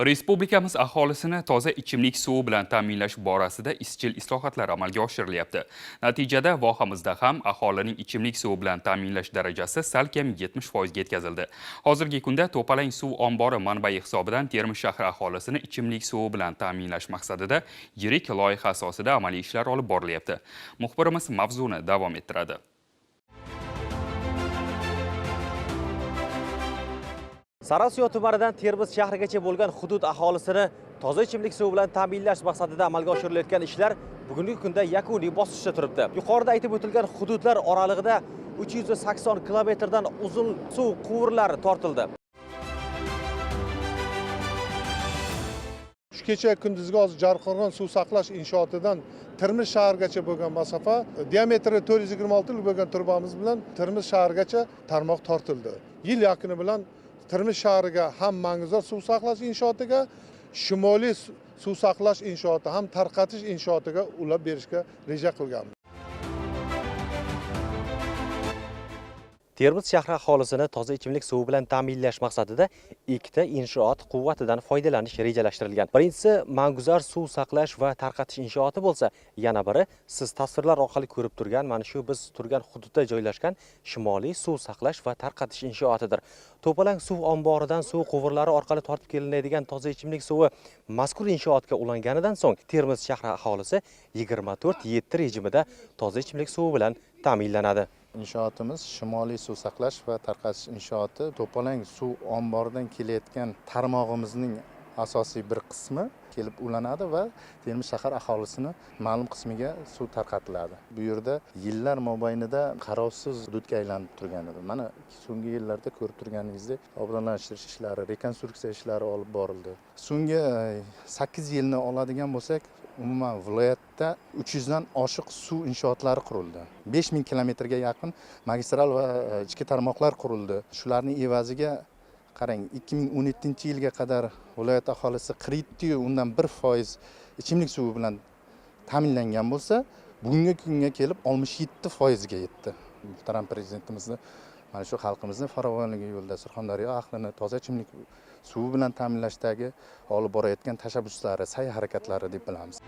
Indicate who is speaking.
Speaker 1: Respublikamiz aholisini toza ichimlik suvi bilan ta'minlash borasida izchil islohotlar amalga oshirilyapti. Natijada vohamizda ham aholining ichimlik suvi bilan ta'minlash darajasi salkam 70% ga yetkazildi. Hozirgi kunda To'palang suv ombori manbai hisobidan Termiz shahri aholisini ichimlik suvi bilan ta'minlash maqsadida yirik loyiha asosida amaliy ishlar olib borilyapti. Muxbirimiz mavzuni davom ettiradi.
Speaker 2: Sariosiyo tumanidan Termiz shahrigacha bo'lgan hudud aholisini toza ichimlik suvi bilan ta'minlash maqsadida amalga oshirilayotgan ishlar bugungi kunda yakuniy bosqichda turibdi. Yuqorida aytib o'tilgan hududlar oralig'ida 380 kilometrdan uzun suv quvurlari tortildi.
Speaker 3: Shu kecha kunduzgi hozir Jarqo'rg'on suv saqlash inshootidan Termiz shahrigacha bo'lgan masofa diametri 426 bo'lgan turbamiz bilan Termiz shahrigacha tarmoq tortildi. Yil yakuni bilan Termiz shahriga ham Manguzor suv saqlash inshootiga, Shimoliy suv saqlash inshooti ham tarqatish inshootiga ulab berishga reja qilganmiz.
Speaker 2: Termiz shahri aholisini toza ichimlik suvi bilan ta'minlash maqsadida ikkita inshoot quvvatidan foydalanish rejalashtirilgan. Birinchisi Manguzar suv saqlash va tarqatish inshooti bo'lsa, yana biri siz tasvirlar orqali ko'rib turgan mana shu biz turgan hududda joylashgan Shimoliy suv saqlash va tarqatish inshootidir. To'palang suv omboridan suv quvurlari orqali tortib kelinadigan toza ichimlik suvi mazkur inshootga ulanganidan so'ng Termiz shahri aholisi 24/7 rejimida toza ichimlik suvi bilan ta'minlanadi.
Speaker 4: Inshootimiz Shimoliy suv saqlash va tarqatish inshooti To'palang suv omboridan kelayotgan tarmog'imizning asosiy bir qismi kelib ulanadi va Termiz shahar aholisini ma'lum qismiga suv tarqatiladi. Bu yerda yillar mobaynida qarovsiz hududga aylanib turgan edi. Mana so'nggi yillarda ko'rib turganingizdek obodonlashtirish ishlari, rekonstruksiya ishlari olib borildi. So'nggi 8 yilni oladigan bo'lsak, umuman viloyatda 300 dan oshiq suv inshootlari qurildi. 5000 kilometrga yaqin magistral va ichki tarmoqlar qurildi. Shularning evaziga qarang, 2017-yilga qadar viloyat aholisi 47,1% ichimlik suvi bilan ta'minlangan bo'lsa, bugungi kunga kelib 67% ga yetdi. Muhtaram prezidentimizni mana shu xalqimizni farovonligi yo'lida Surxondaryo ahlini toza ichimlik suvi bilan ta'minlashdagi olib borayotgan tashabbuslari, sa'y harakatlari deb bilamiz.